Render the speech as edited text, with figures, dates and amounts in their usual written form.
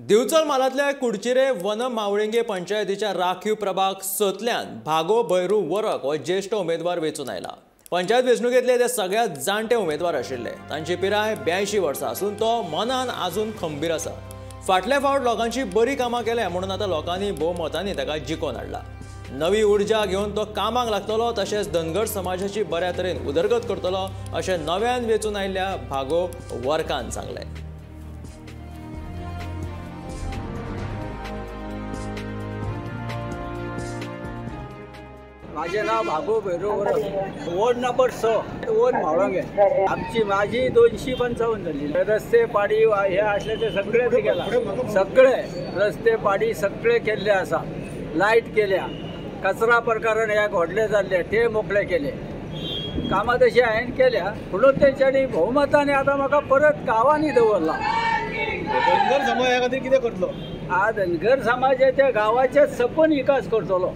दिवचल म्हालांतल्या कुडचिरे वन मावळिंगे पंचायतीच्या राखीव प्रभाग 6तल्यान भागो भैरू वरक हो ज्येश्ठ उमेदवार वेंचून आयला। पंचायत वेंचणुकेंतले ते सगळ्यात जाणटे उमेदवार आशिल्ले। तांची पिराय 82 वर्सां आसून तो मनान आजून खंबीर आसा। फाटल्या फावट लोकांची बरी कामां केल्या म्हणून आतां लोकांनी भोवमतांनी ताका जिखोवन हाडला। नवी उर्जा घेवन तो कामाक लागतलो तशेंच धनगर समाजाची बऱ्या तरेन उदरगत करतलो अशें नव्यान वेंचून आयिल्ल्या भागो वरकान सांगलें। माझे नाव भागो भैरू वरक, वॉर्ड नंबर 6, वन म्हावळंगे। आमची माझी 255 झाली। रस्ते पाडी हे असले ते सगळे केला, सगळे रस्ते पाडी सगळे केल्ले आसा, लायट केल्या, कचरा प्रकरण ह्या व्हडले जाल्ले ते मोकळे केले, कामां तशी हांवें केल्या। म्हणून तेंच्यांनी भोवमतांनी आतां म्हाका परत गांवांनी दवरला। धनगर समाजा खातीर कितें करतलो? आ धनगर समाजाच्या गांवाचे सपन विकास करतलो।